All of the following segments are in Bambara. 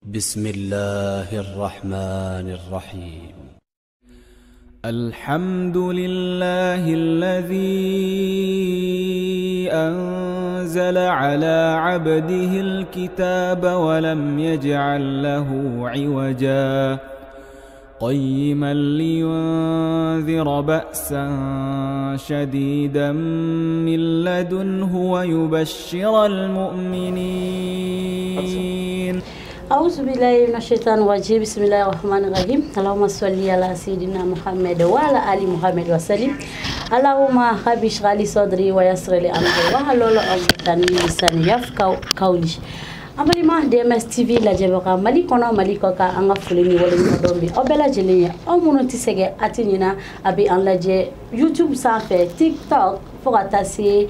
بسم الله الرحمن الرحيم. الحمد لله الذي أنزل على عبده الكتاب ولم يجعل له عوجا قيما لينذر بأسا شديدا من لدنه ويبشر المؤمنين. أعوذ بالله من الشيطان الرجيم. بسم الله الرحمن الرحيم. اللهم صل على سيدنا محمد وعلى آل محمد وسلم. اللهم رب اشرح لي صدري ويسر لي أمري واحلل عقدة من لساني يفقهوا قولي. An balima DMS TV lajɛbaga, Mali kɔnɔ, Mali kɔ kan, an ka foli ni waleɲuman dɔn bi aw bɛɛ lajɛlen ye, aw minnu tɛ sɛgɛn a tɛ ɲina a bɛ an lajɛ YouTube sanfɛ, TikTok, fo ka taa se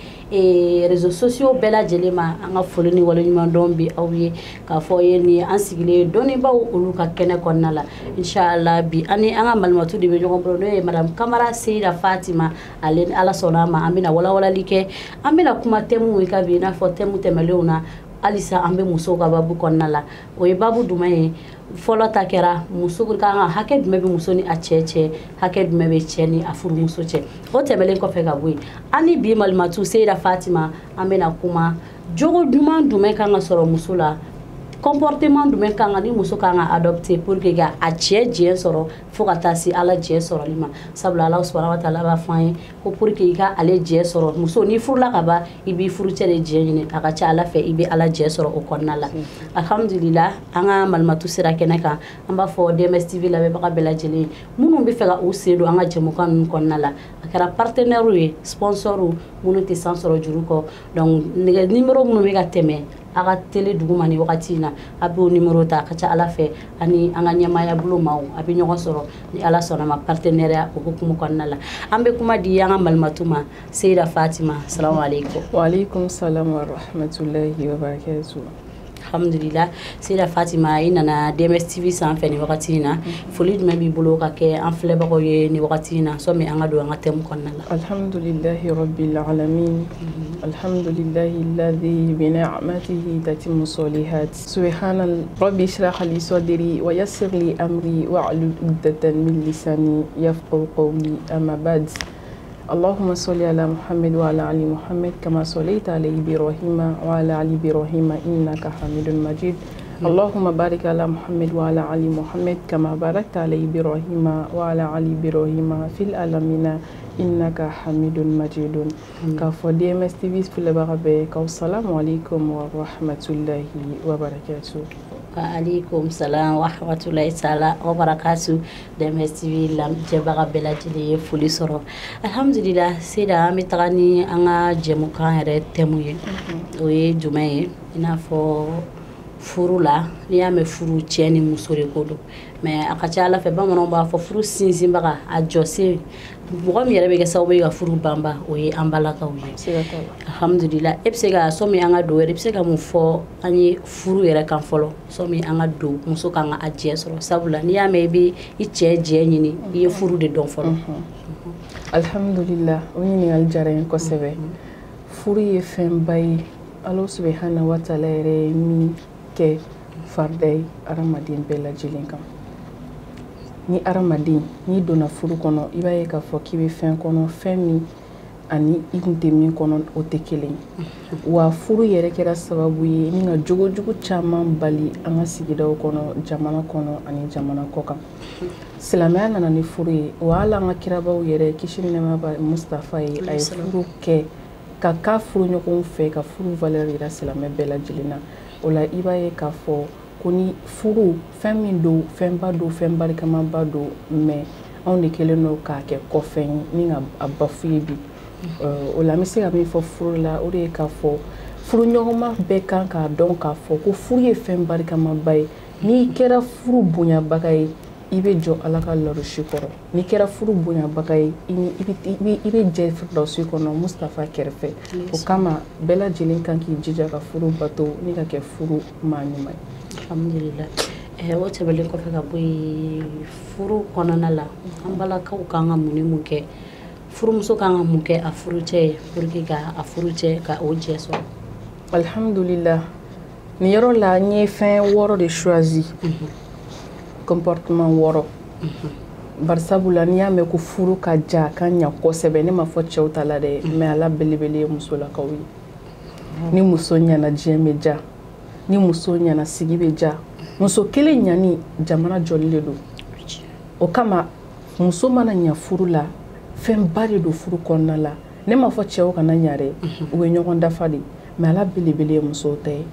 réseaux sociaux bɛɛ lajɛlen ma. An ka foli ni waleɲuman dɔn bi aw ye k'a fɔ ye nin an sigilen dɔnnibaaw olu ka kɛnɛ kɔnɔna la. Inshallah, bi an ni an ka malimatu de bɛ ɲɔgɔn bolo, n'o ye Madame Kamara Seyida Fatima. Ale ni Ala sɔnna a ma, an bɛna walawalali kɛ, an bɛna kuma thème kan bi, i n'a fɔ thème tɛmɛnlenw na. Halisa an bɛ musow ka babu kɔnɔna la. O ye babu jumɛn ye? Fɔlɔ ta kɛra muso kan ka hakɛ jumɛn bɛ muso ni a cɛ cɛ, hakɛ jumɛn bɛ cɛ ni a furumuso cɛ. O tɛmɛnen kɔfɛ ka bɔ yen, an ni bi malimatu Seyida Fatima, an bɛna kuma jogo ɲuman jumɛn kan ka sɔrɔ muso la, comportement jumɛn kan ka ni muso kan ka adopter pour que ka a cɛ jɛ sɔrɔ, fo ka taa se Ala jɛ sɔrɔli ma. Sabula Ala subahana wa taala b'a fɔ an ye ko pour que i ka ale jɛ sɔrɔ, muso, n'i furula ka ban, i b'i furucɛ de jɛ ɲini. A ka ca Ala fɛ, i bɛ Ala jɛ sɔrɔ o kɔnɔna la. Alhamdulillah, an ka malimatu sera kɛnɛ kan. An b'a fɔ DMS TV lamɛnbaga bɛɛ lajɛlen, minnu bɛ fɛ ka u sen don an ka jɛmukan ninnu kɔnɔna la, a kɛra partenaire ye, sponsor, minnu tɛ san sɔrɔ juru kɔ, donc nɛgɛ numéro minnu bɛ ka tɛmɛ a ka télé duguma ni wagati in na, a b'o numéro ta. A ka ca Ala fɛ, ani an ka ɲɛmaaya bolo maaw, a bɛ ɲɔgɔn sɔrɔ ni Ala sɔnna ma, partenariat o hukumu kɔnɔna la. An bɛ kuma di an ka malimatu ma, Seyida Fatima. Salamu aleykum. Waaleykum salam wa rahmatullahi wa barakatuh. Alhamdulillah, Seyida Fatima, i nana DMS TV sanfɛ ni wagati in na. Foli jumɛn b'i bolo ka kɛ an filɛbagaw ye ni wagati in na, sɔmi an ka don an ka thème kɔnɔna la? Alhamdulillahi rabbil alamin. Alhamdulillahi alladhi bi ni'matihi tatimmu salihat. Subhana rabbi shrah li sadri wa yassir li amri wahlul 'uqdatan min lisani yafqahu qawli. Amma ba'd. اللهم صل على محمد وعلى ال محمد كما صليت على ابراهيم وعلى ال ابراهيم انك حميد مجيد. اللهم بارك على محمد وعلى ال محمد كما باركت على ابراهيم وعلى ال ابراهيم في العالمين انك حميد مجيد. K'a fɔ DMS TV filɛbaga bɛɛ k'aw salamu alaikum wa rahmatullahi wa barakatuh. Wa alaikum salam wa rahmatullahi taala wa barakatuh. DMS TV lamɛnbaga bɛɛ lajɛlen ye foli sɔrɔ. Alhamdulillah, Seyida, an bɛ taga ni an ka jɛmukan yɛrɛ thème ye. O ye jumɛn ye? I n'a fɔ furu la, n'i y'a mɛn furu, cɛ ni muso de ko don, mais a ka ca Ala fɛ, bamananw b'a fɔ furu sinsinbaga, a jɔsen, mɔgɔ min yɛrɛ bɛ kɛ sababu ye ka furu banba, o ye an balakaw ye. Siga t'a la. Alhamdulillah, e bɛ se ka, sɔmi an ka don yɛrɛ, i bɛ se ka mun fɔ an ye furu yɛrɛ kan fɔlɔ, sɔmi an ka don muso kan ka a jɛ sɔrɔ? Sabula n'i y'a mɛn i bɛ i cɛ jɛ ɲini, i ye furu de dɔn fɔlɔ. Alhamdulillah, o ɲininkali diyara n ye kosɛbɛ. Furu ye fɛnba ye, Ala subahana wa taala yɛrɛ ye min kɛ farida ye hadamaden bɛɛ lajɛlen kan. Ni hadamaden n'i donna furu kɔnɔ, i b'a ye k'a fɔ k'i bɛ fɛn kɔnɔ, fɛn min ani i kun tɛ min kɔnɔ, o tɛ kelen ye. Wa furu yɛrɛ kɛra sababu ye ni ka jogojugu caman bali an ka sigidaw kɔnɔ, jamana kɔnɔ ani jamana kɔ kan. Silamɛya nana ni furu ye. Wa hali an ka kirabaw yɛrɛ, kisi ni nɛɛma b'a Mustafa ye, a ye furu kɛ ka k'a furuɲɔgɔnw fɛ, ka furu valeur yira silamɛ bɛɛ lajɛlen na. O la, i b'a ye k'a fɔ ko ni furu fɛn min don, fɛnba don, fɛn barikamaba don, mais anw de kɛlen don k'a kɛ kɔfɛn ye ni ka a bafouer bi. O la, an bɛ se ka min fɔ furu la, o de ye k'a fɔ furuɲɔgɔnma bɛɛ kan k'a dɔn k'a fɔ ko furu ye fɛn barikamaba ye. N'i kɛra furu bonyabaga ye, i bɛ jɔ Ala ka larosi kɔrɔ. N'i kɛra furu bonyabaga ye, i bɛ jɛ firdawusi kɔnɔ Mustafa kɛrɛfɛ. O kama, bɛɛ lajɛlen kan k'i jija ka furu bato ni ka kɛ furu maa ɲuman ye. Alhamdulillah, o tɛmɛnen kɔfɛ ka bɔ yen, furu kɔnɔna la, an balakaw kan ka mun ni mun kɛ? Furumuso kan ka mun kɛ a furucɛ ye pour que ka a furucɛ ka o jɛ sɔrɔ? Alhamdulillah. Nin yɔrɔ la n ye fɛn 6 de choisi. Comportement 6. Bari sabula n'i y'a mɛn ko furu ka ja ka ɲa kosɛbɛ, ne ma fɔ cɛw ta la dɛ, mais ala belebele ye musolakaw ye. Ni muso ɲɛna diɲɛ bɛ ja, ni muso ɲɛna sigi bɛ ja. Muso kelen ɲani jamana jɔli de don. O kama muso mana ɲa furu la, fɛnba de don furu kɔnɔna la. Ne ma fɔ cɛw kana ɲa dɛ, u bɛ ɲɔgɔn dafa de, mais ala belebele ye musow ta ye.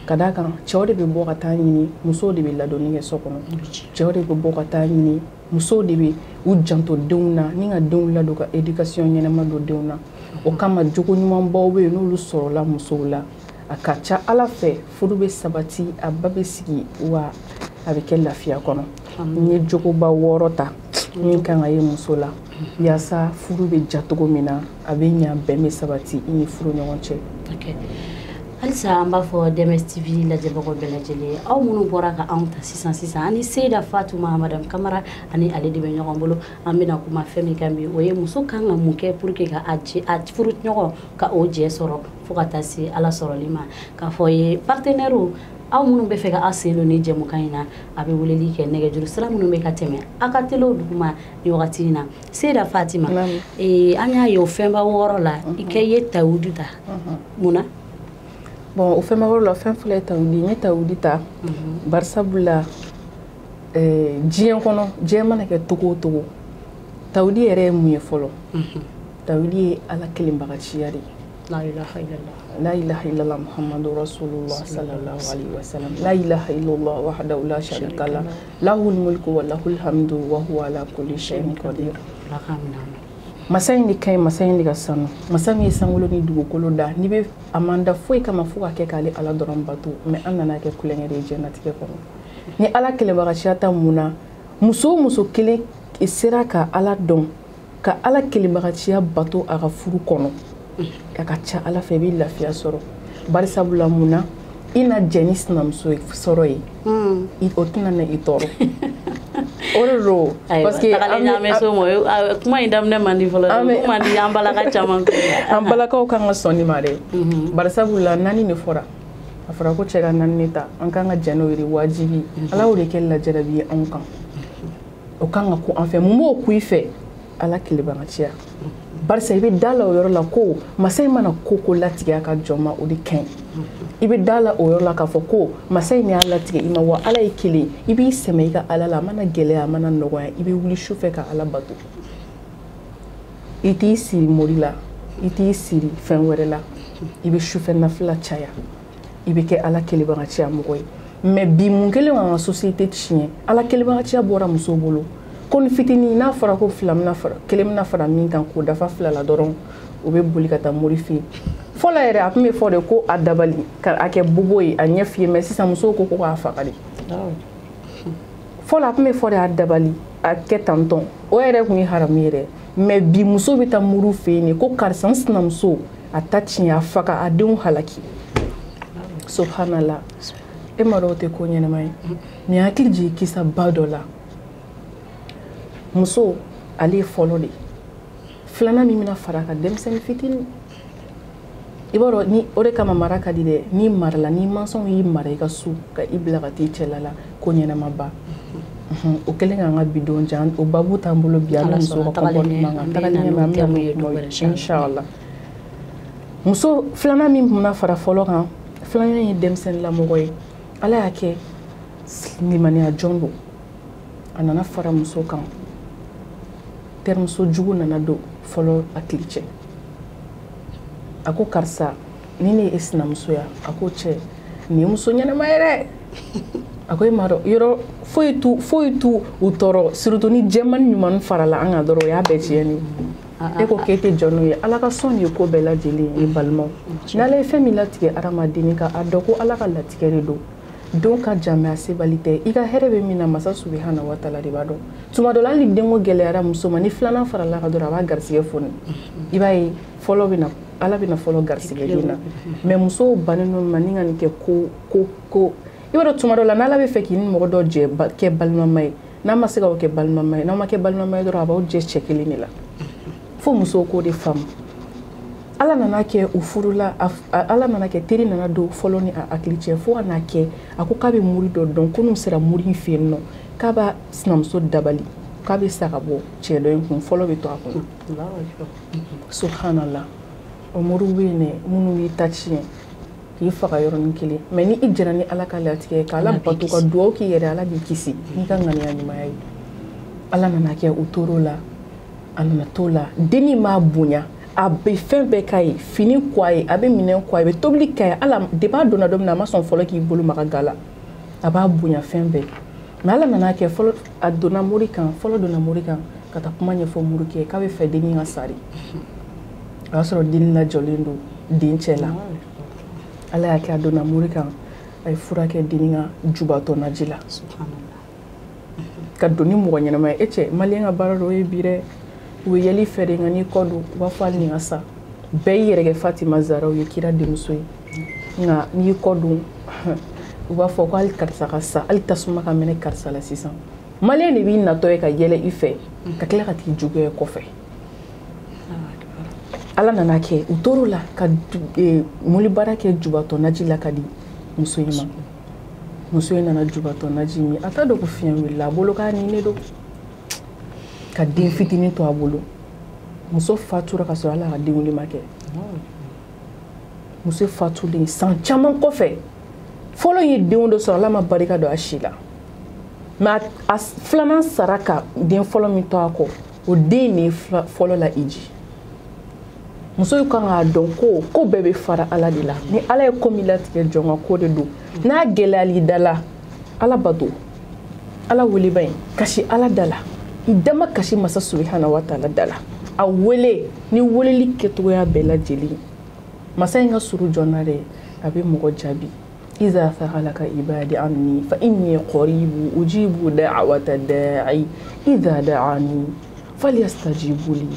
Ka d'a kan cɛw de bɛ bɔ ka taa ɲini, musow de bɛ ladonni kɛ so kɔnɔ. Cɛw de bɛ bɔ ka taa ɲini, musow de bɛ u janto denw na, ni ka denw ladon ka éducation ɲɛnama don denw na. O kama jogo ɲumanbaw bɛ yen n'olu sɔrɔla musow la, a ka ca Ala fɛ furu bɛ sabati, a ba bɛ sigi, wa a bɛ kɛ lafiya kɔnɔ. N ye jogoba 6 ta min kan ka ye muso la, yaasa furu bɛ ja cogo min na, a bɛ ɲa, bɛn bɛ sabati i ni furu ɲɔgɔn cɛ. Halisa an b'a fɔ DMS TV lajɛbagaw bɛɛ lajɛlen, aw minnu bɔra ka anw ta sisan sisan, ani Seyida Fatuma Madame Kamara ani ale de bɛ ɲɔgɔn bolo. An bɛna kuma fɛn min kan bi, o ye muso kan ka mun kɛ pour que ka a furu ɲɔgɔn ka o jɛ sɔrɔ fo ka taa se Ala sɔrɔli ma. K'a fɔ ye partenaire aw minnu bɛ fɛ ka aw sen don ni jɛmukan in na, a bɛ weleli kɛ nɛgɛjuru sira minnu bɛ ka tɛmɛ aw ka telew duguma ni wagati in na. Seyida Fatima, an y'a ye o fɛnba 6 la, i kɛ i ye tawudu ta, mun na? Bon, o fɛnba 6 la, fɛn fɔlɔ ye tawudi. N ye tawudi ta bari sabula diɲɛ kɔnɔ, diɲɛ mana kɛ togo o togo, tawudi yɛrɛ ye mun ye fɔlɔ? Tawudi ye Ala kelenbagaciya de ye. La ilaha illallah. La ilaha illallah Muhammadu Rasulullah sallallahu alaihi wasallam. La ilaha illallah wahdahu la sharika lah. Lahul mulku wa lahul hamdu wa huwa ala kulli shay'in qadir. Masa in de ka ɲi, masa in de ka sanu. Masa min ye sankolo ni dugukolo da, n'i bɛ a man da foyi kama fo ka kɛ k'ale Ala dɔrɔn bato, mais an nana kɛ kulonkɛ de ye diɲɛlatigɛ kɔnɔ. Ni Ala kelenbagaciya ta mun na, muso o muso kelen sera ka Ala dɔn, ka Ala kelenbagaciya bato a ka furu kɔnɔ, a ka ca Ala fɛ i bɛ lafiya sɔrɔ. Bari sabula mun na, i na jɛ ni sinamuso sɔrɔ ye, o tɛna na i tɔɔrɔ. O de don, parce que kuma in daminɛ man di fɔlɔ, kuma di an balaka caman. An balakaw kan ka sɔn nin ma dɛ. Bari sabula 4 de fɔra, a fɔra ko cɛ ka 4 de ta, an kan ka jɛn n'o ye de, wajibi. Ala y'o de kɛ lajarabi ye anw kan, o kan ka ku an fɛ. Mun b'o ku i fɛ? Ala kelebagaciya. Barisa i bɛ da la o yɔrɔ la ko masa in mana ko ko latigɛ a ka jɔn ma, o de ka ɲi. I bɛ da la o yɔrɔ la k'a fɔ ko masa in y'a latigɛ i ma, wa Ala ye kelen. I b'i sɛmɛ i ka Ala la, a mana gɛlɛya a mana nɔgɔya, i bɛ wuli su fɛ ka Ala bato. I t'i siri mori la, i t'i siri fɛn wɛrɛ la, i bɛ sufɛ nafila caya, i bɛ kɛ Ala kelebagaciya mɔgɔ ye. Mais bi mun kɛlen k'an ka société tiɲɛ, Ala kelebagaciya bɔra musow bolo. Ko ni fitinin n'a fɔra ko fila bɛna fara, kelen bɛna fara min kan k'o dafa 2 la dɔrɔn, o bɛ boli ka taa mori fɛ yen. Fɔlɔ yɛrɛ a tun bɛ fɔ de ko a dabali ka a kɛ bobo ye, a ɲɛ f'i ye, mais sisan musow ko ko k'a faga de. Fɔlɔ a tun bɛ fɔ de a dabali a kɛ tantɔn, o yɛrɛ tun ye haramu ye dɛ. Mais bi muso bɛ taa muru fɛ yen de ko karisa n sinamuso a ta tiɲɛ, a faga, a denw halaki. Subhanallah, e ma dɔn o tɛ ko ɲɛnama ye. Nin hakili jigin kisa ba dɔ la. Muso ale ye fɔlɔ de, filanan min bɛna fara a kan, denmisɛnnin fitinin. I b'a dɔn ni o de kama mara ka di dɛ. N'i marala, ni mansaw y'i mara i ka so ka i bila ka t'i cɛla la, ko ɲɛnama ba. O kɛlen k'an ka bi don jan, o babu t'an bolo bi, an bɛ muso ka comportement kan tagalen ɲɛfɛ, an bɛna kuma ye inshallah. Muso filanan min bɛna fara fɔlɔ kan, filanan ye denmisɛnnin lamɔgɔ ye. Ala y'a kɛ limaniya jɔn don, a nana fara muso kan. Terimuso jugu nana don fɔlɔ hakili cɛ. A ko karisa, ni ne ye sinamuso ya? A ko cɛ, nin ye muso ɲɛnama ye dɛ. A ko e m'a dɔn yɔrɔ foyi t'u u tɔɔrɔ, surtout ni jɛman ɲuman farala an kan dɔrɔn, o y'a bɛɛ tiɲɛni. E ko k'e tɛ jɔn n'o ye. Ala ka sɔn de ye ko bɛɛ lajɛlen ye, balimaw. N'Ala ye fɛn min latigɛ hadamaden kan, a dɔn ko Ala ka latigɛ de don. Don ka jan a sebali tɛ. I ka hɛrɛ bɛ min na, masa subahana wa taala de b'a dɔn. Tuma dɔ la hali ni denko gɛlɛyara muso ma, ni filanan farala kan dɔrɔn, a b'a garisigɛ foni. I b'a ye fɔlɔ bɛ na, Ala bɛna fɔlɔ garisigɛ den na. Mais musow bannen don ma ni ka nin kɛ ko ko ko. I b'a dɔn tuma dɔ la n'Ala bɛ fɛ k'i ni mɔgɔ dɔ jɛ kɛ balimama ye, n'a ma se k'aw kɛ balimama ye, n'aw ma kɛ balimama ye dɔrɔn, a b'aw jɛ cɛ kelen de la. Fo musow k'o de faamu. Ala nana kɛ u furula, Ala nana kɛ teri nana don fɔlɔ ni a hakili cɛ, fo ka n'a kɛ a ko k'a bɛ mori dɔ dɔn, ko n'u sera mori in fɛ yen nɔ k'a b'a sinamuso dabali, k'a bɛ sa ka bɔ cɛ dɔ in kun, fɔlɔ bɛ to a kun. Subhanallah. O moriw bɛ yen dɛ, minnu b'i ta tiɲɛ k'i faga yɔrɔnin kelen, mais ni i jɛra ni Ala ka latigɛ ye, k'Ala bato ka dugawu k'i yɛrɛ, Ala b'i kisi n'i ka ŋaniya ɲumanya ye. Ala nana kɛ u tor'o la, a nana t'o la, dennin m'a bonya, a bɛ fɛn bɛɛ k'a ye, fini ko a ye, a bɛ minɛn ko a ye, a bɛ tobili k'a ye. Ala depuis a donna don min na, a ma sɔn fɔlɔ k'i bolo maga ga la, a b'a bonya fɛn bɛɛ. Mais Ala nana kɛ fɔlɔ a donna mori kan, fɔlɔ donna mori kan ka taa kuma ɲɛfɔ morikɛ ye k'a bɛ fɛ dennin ka sari. O y'a sɔrɔ dennin lajɔlen don den cɛ la. Ala y'a kɛ a donna mori kan, a ye fura kɛ dennin ka jubatɔ naji la. Ka don ni mɔgɔ ɲɛnama ye. E cɛ, maliyɛn ka baara dɔ ye bi dɛ, u bɛ yɛlɛ i fɛ de, nka n'i kɔ don u b'a fɔ hali nin ka sa. Bɛɛ y'i yɛrɛ kɛ Fatima Zaraw ye, kira denmuso ye, nka n'i kɔ don u b'a fɔ ko hali karisa ka sa, hali tasuma ka mɛnɛ karisa la sisan. Maliyɛn de b'i natɔ ye ka yɛlɛ i fɛ, ka tila ka t'i juguya kɔfɛ. Ala nana kɛ u tor'o la ka moli baara kɛ jubatɔ naji la ka di muso in ma. Muso in nana jubatɔ naji min, a t'a dɔn ko fiɲɛ wulila a bolo, k'a ni ne don, ka den fitinin to a bolo. Muso fatura ka sɔrɔ Ala ka denwuli ma kɛ. Muso fatulen san caman kɔfɛ, fɔlɔ ye denw dɔ sɔrɔ, Ala ma barika don a si la. Mais a filanan sara ka den fɔlɔ min to a kɔ, o den de ye fɔlɔ la iji. Muso kan k'a dɔn ko ko bɛɛ bɛ fara Ala de la. Ni Ala ye ko min latigɛ jɔn ka ko de don, n'a gɛlɛyal'i da la, Ala bato, Ala weleba in, kasi Ala da la, i dama kasi masa subahana wa taala da la, a wele ni weleli kɛcogoya bɛɛ lajɛlen. Masa in ka surun jɔn na dɛ, a bɛ mɔgɔ jaabi. Iza sa'alaka ibadi anni fa inni qaribu ujibu da'wata da'i idha da'ani falyastajibu li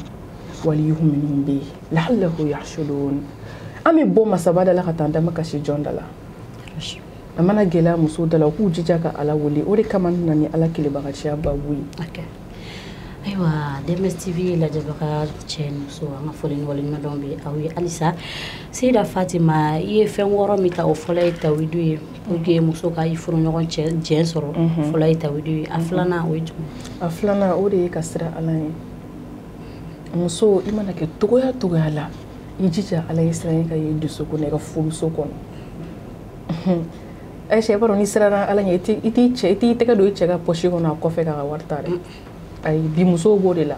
waliyu'minu bi la'allahu yahshudun. An bɛ bɔ masaba da la ka taa an dama kasi jɔn da la. A mana gɛlɛya muso da la, u k'u jija ka Ala wele. O de kama n nana ni Ala kelebagaciya babu ye. Ayiwa, DMS TV lajɛbaga cɛ ni muso, an ka foli ni waleɲumandɔn bɛ aw ye halisa. Seyida Fatima, i ye fɛn wɔɔrɔ min ta, o fɔlɔ ye tawidu ye, pour que muso ka i furuɲɔgɔn cɛ jɛn sɔrɔ. Fɔlɔ ye tawidu ye. A filanan o ye jumɛn? A filanan o de ye ka siran Ala ɲɛ. Muso, i mana kɛ togoya togoya la, i jija Ala ye siran ka ye dusukun na i ka furuso kɔnɔ. Ayisa, i b'a dɔn n'i siranna Ala ɲɛ, i t'i cɛ, i t'i tɛgɛ don i cɛ ka poche kɔnɔ a kɔfɛ k'a ka wari ta dɛ. Ayi, bi musow b'o de la.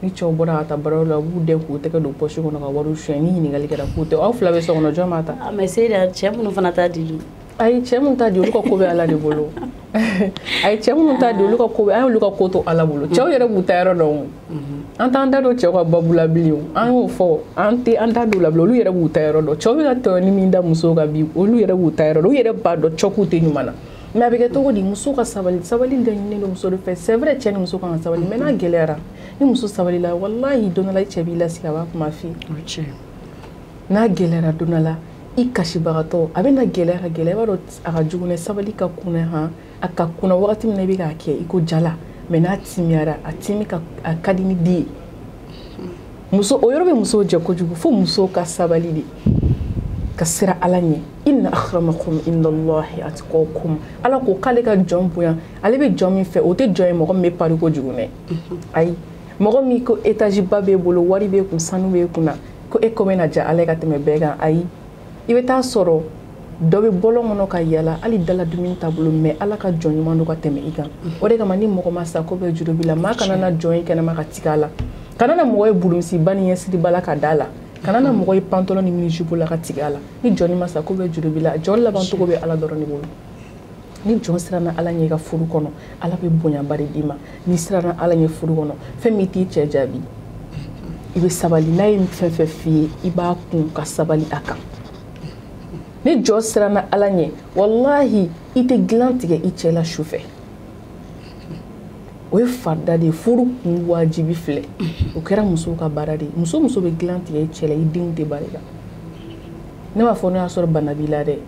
Ni cɛw bɔra ka taa baarayɔrɔ la, u b'u dɛn k'u tɛgɛ don poche kɔnɔ ka wariw suɲɛ. Ni ɲininkali kɛra k'u tɛ, aw fila bɛ so kɔnɔ, jɔn b'a ta? Mais Seyida, cɛ minnu fana t'a di dun? Ayi, cɛ minnu t'a di, olu ka ko bɛ Ala de bolo. Ayi, cɛ minnu t'a di, olu ka ko bɛ, an y'olu ka ko to Ala bolo. Cɛw yɛrɛ b'u ta yɔrɔ dɔn o. An t'an da don cɛw ka babu la bilen o. An y'o fɔ, an tɛ an da don la bilen, olu yɛrɛ b'u ta yɔrɔ dɔn. Cɛw bɛ ka tɔɲɔni min da musow kan bi, olu yɛrɛ b'u ta yɔrɔ dɔn. U yɛrɛ b'a dɔn cɛw tɛ ɲuman na. Mais a bɛ kɛ cogo di? Muso ka sabali, sabali laɲininen don muso de fɛ. C'est vrai, cɛ ni muso kan ka sabali, mais n'a gɛlɛyara, ni muso sabalila, walahi don dɔ la i cɛ b'i lasigi, a b'a kuma f'i ye. N'a gɛlɛyara don dɔ la, i kasibagatɔ, a bɛ na gɛlɛya ka gɛlɛya, i b'a dɔn a ka jugu dɛ, sabali ka kunna han, a ka kunna wagati min na i bɛ k'a kɛ i ko jala, mais n'a timiyara, a timi ka a ka di ni di ye. Muso, o yɔrɔ bɛ musow jɛ kojugu, fo musow ka sabali de, ka siran Ala ɲɛ. Inna akramakum indallahi atqakum. Ala ko k'ale ka jɔn bonya, ale bɛ jɔn min fɛ, o tɛ jɔn ye mɔgɔ min bɛ pari kojugu dɛ. Ayi, mɔgɔ min ko étage ba b'e bolo, wari b'e kun, sanu b'e kun na, ko e ko bɛna diya Ala ye ka tɛmɛ bɛɛ kan. Ayi, i bɛ taa sɔrɔ dɔ bɛ bɔlɔn kɔnɔ ka yala, hali dala dumuni t'a bolo, mais Ala ka jɔn ɲuman don ka tɛmɛ i kan. O de kama ni mɔgɔ ma sa ko bɛɛ juru b'i la, maa kana na jɔn ye kɛnɛma ka tigɛ a la, kana na mɔgɔ ye burumisiba ni ɲɛsiriba la ka da la, kana na mɔgɔ ye pantalon ni mini-jupe la ka tigɛ a la. Ni jɔn ma sa ko bɛɛ juru b'i la, jɔn laban cogo bɛ Ala dɔrɔn de bolo. Ni jɔn siranna Ala ɲɛ i ka furu kɔnɔ, Ala bɛ bonyaba de d'i ma. N'i siranna Ala ɲɛ furu kɔnɔ, fɛn min t'i cɛ jaabi, i bɛ sabali. N'a ye fɛn fɛn f'i ye, i b'a kun ka sabali a kan. Ni jɔn siranna Ala ɲɛ, walahi i tɛ dilan tigɛ i cɛ la su fɛ. O ye farida de ye, furu kun wajibi filɛ. O kɛra musow ka baara de ye. Muso muso bɛ dilan tigɛ i cɛ la, i denw tɛ barika. Ne m'a fɔ n'o y'a sɔrɔ bana b'i la dɛ,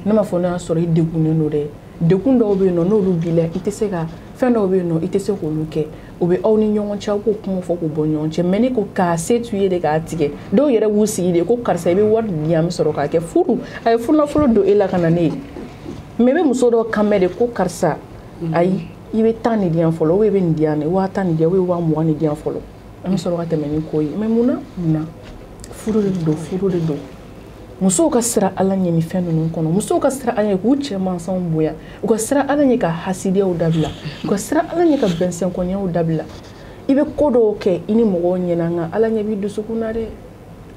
ne m'a fɔ n'o y'a sɔrɔ i degunnen don dɛ. Degun dɔw bɛ yen nɔ, n'olu b'i la, i tɛ se ka fɛn dɔw bɛ yen nɔ, i tɛ se k'olu kɛ. O bɛ aw ni ɲɔgɔn cɛ, aw k'o kuma fɔ k'o bɔ ɲɔgɔn cɛ. Mais ne ko k'a se t'u ye de k'a tigɛ. Dɔw yɛrɛ b'u sigi de ko karisa, i bɛ wari di yan, n bɛ sɔrɔ k'a kɛ furu. A ye furunafolo don e la ka na ne ye. Mais i bɛ muso dɔw kan mɛn de ko karisa, ayi, i bɛ 10 de di yan fɔlɔ, ou i bɛ nin di yan, 10 000 nin di yan, ou 20 000 nin di yan fɔlɔ, an bɛ sɔrɔ ka tɛmɛ ni ko ye. Mais munna? Furu de don, furu de don. Musow ka siran Ala ɲɛ ni fɛn ninnu kɔnɔ. Musow ka siran Ala ɲɛ k'u cɛ mansaw bonya. U ka siran Ala ɲɛ ka hasidiyaw dabila. U ka siran Ala ɲɛ ka bɛnsɛnkɔniyaw dabila. I bɛ ko dɔw kɛ i ni mɔgɔw ɲɛna, nka Ala ɲɛ b'i dusukun na dɛ.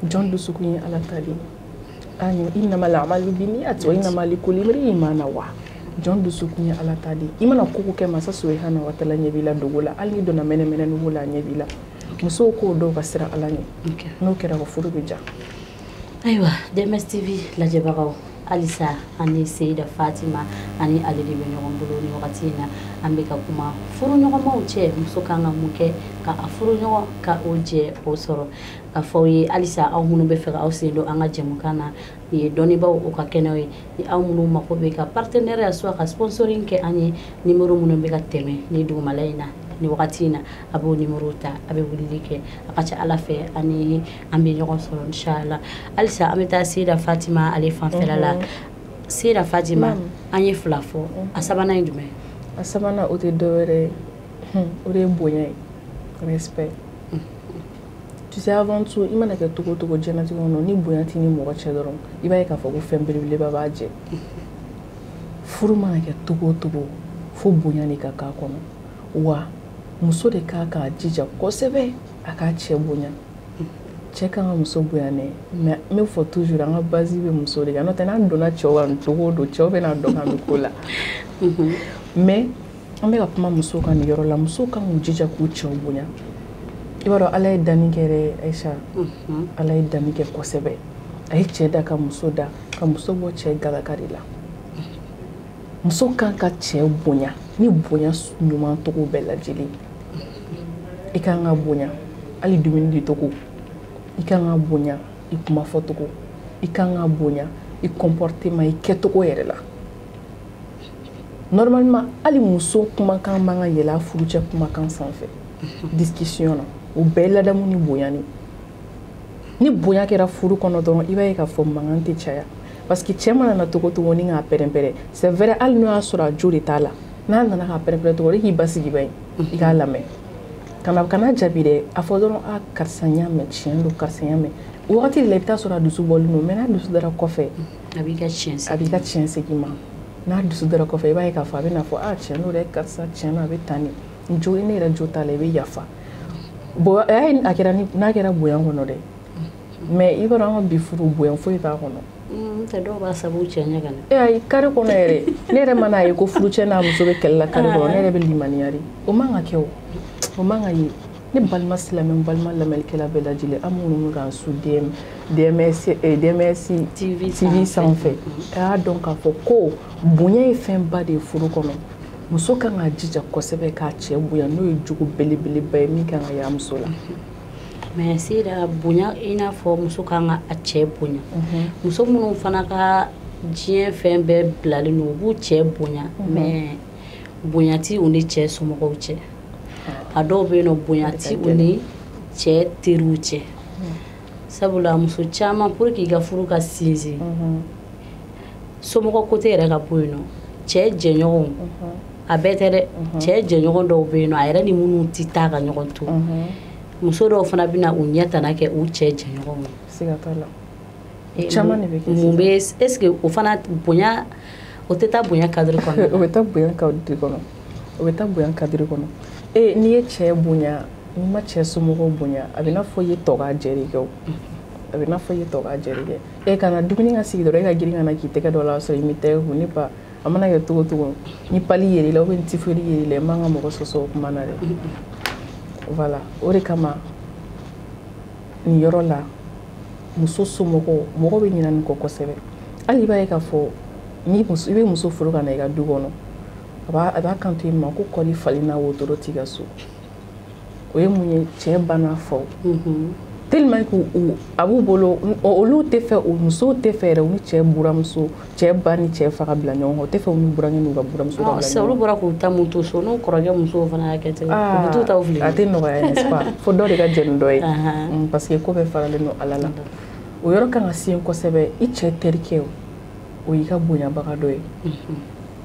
Jɔn dusukun ye Ala ta de ye. Innamal a'malu binniyat wa innama likulli imri'in ma nawa. Jɔn dusukun ye Ala ta de ye. I mana ko ko kɛ, masa subahana wa taala ɲɛ b'i la dogo la. Hali n'i donna mɛnɛmɛnɛ nugu la, a ɲɛ b'i la. Musow k'o dɔw ka siran Ala ɲɛ. N'o kɛra, ka furu bɛ diya. Ayiwa, DMS TV lajɛbagaw, halisa ani Seyida Fatima ani ale de bɛ ɲɔgɔn bolo ni wagati in na. An bɛ ka kuma furuɲɔgɔnmaw cɛ, muso kan ka mun kɛ ka a furuɲɔgɔn ka o jɛ o sɔrɔ. Ka fɔ aw ye halisa, aw minnu bɛ fɛ ka aw sen don an ka jɛmukan na, nin ye dɔnnibaaw o ka kɛnɛw ye. Ni aw minnu mako bɛ ka partenariat soit ka sponsoring kɛ an ye, numéro minnu bɛ ka tɛmɛ ni dugumala in na ni wagati in na, a b'o numéro ta, a bɛ weleli kɛ. A ka ca Ala fɛ, ani an bɛ ɲɔgɔn sɔrɔ inshallah. Halisa an bɛ taa Seyida Fatima ale fanfɛla la. Seyida Fatima, an ye fila fɔ, a sabanan ye jumɛn? A sabanan, o tɛ dɔwɛrɛ ye, o de ye bonya ye, respect. Tu sais, avant tout, i mana kɛ togo o togo diɲɛlatigɛ kɔnɔ, ni bonya t'i ni mɔgɔ cɛ dɔrɔn, i b'a ye k'a fɔ ko fɛn belebeleba b'a jɛ. Furu mana kɛ togo o togo, fo bonya de ka k'a kɔnɔ. Wa muso de kan k'a jija kosɛbɛ a k'a cɛ bonya. Cɛ kan ka muso bonya dɛ, mais n bɛ fɔ toujours, an ka base bɛ muso de kan. N'o tɛ, n'an donna cɛw kan togo o don, cɛw bɛna dɔn k'an bɛ ko la. Mais an bɛ ka kuma musow kan nin yɔrɔ la. Musow kan k'u jija k'u cɛw bonya. I b'a dɔn, Ala ye danni kɛ dɛ, Ayisa. Ala ye danni kɛ kosɛbɛ. A ye cɛ da ka muso da, ka muso bɔ cɛ galaka de la. Muso kan ka cɛ bonya ni bonya ɲuman cogo bɛɛ lajɛlen. I kan ka bonya hali dumuni di cogo, i kan ka bonya i kuma fɔ cogo, i kan ka bonya i comportement, i kɛcogo yɛrɛ la. Normalement, hali muso kumakan man ka yɛlɛ a furucɛ kumakan sanfɛ discussion na. O bɛɛ ye ladamu ni bonya. Ni bonya kɛra furu kɔnɔ dɔrɔn, i b'a ye k'a fɔ mankan tɛ caya, parce que cɛ mana na togo togo ni k'a pɛrɛn-pɛrɛn, c'est vrai, hali n'o y'a sɔrɔ a jo de t'a la, n'a nana k'a pɛrɛn-pɛrɛn togo, i k'i basigi ba ye, i k'a lamɛn, kana jaabi dɛ. A fɔ dɔrɔn: a karisa, n y'a mɛn, tiɲɛ don, karisa, n y'a mɛn. O wagati de la, i bɛ taa sɔrɔ a dusu bɔlen don. Mais n'a dusu dara kɔfɛ, a b'i ka tiɲɛ. A b'i ka tiɲɛ segin ma. N'a dusu dara kɔfɛ, i b'a ye k'a fɔ a bɛ n'a fɔ: a tiɲɛ don dɛ, karisa, tiɲɛ don, a bɛ tan de, n jo, ne yɛrɛ jo t'a la. I bɛ yafa. Bon, a kɛra n'a kɛra bonya kɔnɔ dɛ. Mais i b'a dɔn, an ka bi furu, bonya foyi t'a kɔnɔ. N tɛ, dɔw b'a sabu cɛ ɲɛ ka na. E ayi, carré kɔnɔ yɛrɛ, ne yɛrɛ mana ye ko furucɛ n'a muso bɛ kɛlɛ la carré kɔnɔ, ne yɛrɛ bɛ limaniya de. O man ka kɛ, o o man ka ye. Ne balima silamɛ, n balima lamɛnnikɛla bɛɛ lajɛlen, an minnu bɛ k'an su DMS DMS TV TV sanfɛ, a y'a dɔn k'a fɔ ko bonya ye fɛnba de ye furu kɔnɔ. Muso kan k'a jija kosɛbɛ k'a cɛ bonya. N'o ye jogo belebeleba ye min kan ka y'a muso la. Mais Seyida, bonya, i n'a fɔ muso kan ka a cɛ bonya, muso minnu fana ka diɲɛ fɛn bɛɛ bilalen don, u b'u cɛ bonya, mais bonya ti u ni cɛ somɔgɔw cɛ. A dɔw bɛ yen nɔ, bonya ti u ni cɛ teriw cɛ. Sabula muso caman, pour que i ka furu ka sinsin, somɔgɔ côté yɛrɛ ka bɔ yen nɔ, cɛ jɛɲɔgɔnw, a bɛɛ tɛ dɛ, cɛ jɛɲɔgɔn dɔw bɛ yen nɔ, a yɛrɛ ni minnu ti taa ka ɲɔgɔn to, muso dɔw fana bɛna u ɲɛ tana kɛ u cɛ jɛɲɔgɔnw ye. Siga t'a la, caman de bɛ kɛ. Mun bɛ, est ce que o fana bonya, o tɛ taa bonya cadre kɔnɔna O bɛ taa bonya cadre kɔnɔ, o bɛ taa bonya cadre kɔnɔ. E, n'i ye cɛ bonya, n'i ma cɛ somɔgɔw bonya, a bɛ n'a fɔ i ye tɔ k'a jɛ de kɛ. O a bɛ n'a fɔ i ye tɔ k'a jɛ de kɛ. E kana dumuni ka sigi dɔrɔn, e ka girin ka na k'i tɛgɛ dɔ la sɔrɔ i m'i tɛgɛ ko. Ne ba, a mana kɛ togo togo, ni palu yer'i la ou bien ni typhoïde yer'i la, i man ka mɔgɔ sɔsɔ o kuma na dɛ. Voilà, o de kama nin yɔrɔ la, muso somɔgɔw, mɔgɔ bɛ ɲinɛ nin kɔ kosɛbɛ. Hali i b'a ye k'a fɔ ni muso, i bɛ muso furu ka na i ka du kɔnɔ, a b'a kanto i ma ko kɔli falen n'a wotoro t'i ka so. O ye mun ye? Cɛ ba n'a faw. Tellement que a b'u bolo, olu tɛ fɛ, o musow tɛ fɛ yɛrɛ u ni cɛ buramuso, cɛ ba ni cɛ fa ka bila ɲɔgɔn kan. O tɛ fɛ u ni burankɛ n'u ka buramuso ka bila ɲɔgɔn kan. Olu bɔra k'u ta mun to so, n'u kɔrɔkɛ musow fana y'a kɛ ten, u bɛ t'u taw fili. A tɛ nɔgɔya, n'est-ce pas? Fo dɔ de ka jɛn ni dɔ ye, parce que ko bɛɛ faralen don Ala la. O yɔrɔ kan ka se kosɛbɛ. I cɛ terikɛ, o y'i ka bonyabaga dɔ ye.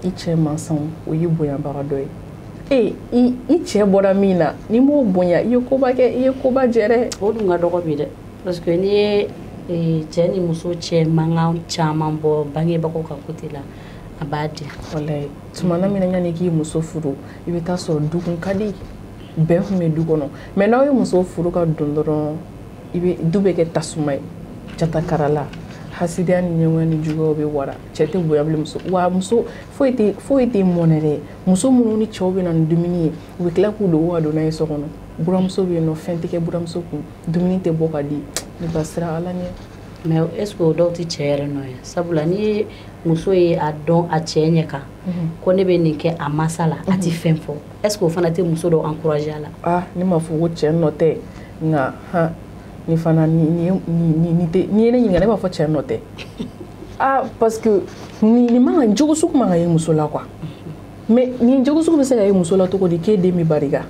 I cɛ mansaw, o y'i bonyabaga dɔ ye. E i cɛ bɔra min na, n'i m'o bonya, i ye koba kɛ, i ye koba jɛ dɛ. O dun ka dɔgɔ bi dɛ, parce que n'i ye cɛ ni muso cɛ mankan caman bɔ bangebagaw ka côté la, a b'a di. Walayi, tuma na min na yanni k'i muso furu, i bɛ taa sɔrɔ du kun ka di, bɛn tun bɛ du kɔnɔ. Mais n'aw ye muso furu ka don dɔrɔn, i bɛ du bɛ kɛ tasuma ye, jatakarala, hasidiya ni ɲɛgoya ni juguyaw bɛ wara. Cɛ tɛ bonya bilen muso wa muso foyi tɛ, foyi tɛ mɔnɛ dɛ. Muso minnu ni cɛw bɛ na ni dumuni ye, u bɛ tila k'u dogo ka don n'a ye so kɔnɔ. Buramuso bɛ yen nɔ, fɛn tɛ kɛ buramuso kun, dumuni tɛ bɔ ka di. Ne ba siran Ala ɲɛ. Mais est ce que o dɔw tɛ cɛ yɛrɛ nɔ ye? Sabula n'i ye muso ye a dɔn a cɛ ɲɛ kan ko ne bɛ nin kɛ a masa la, a tɛ fɛn fɔ, est ce que o fana tɛ muso dɔw encourager a la? Ah, ne m'a fɔ ko cɛ nɔ tɛ, nka han, ni fana ni ni ni tɛ, n'i ye ne ɲininka, ne b'a fɔ cɛ nɔ tɛ. Ah, parce que ni man ka jogo sugu man ka ye muso la quoi. Mais ni jogo sugu bɛ se ka ye muso la cogo di k'e den bɛ barika?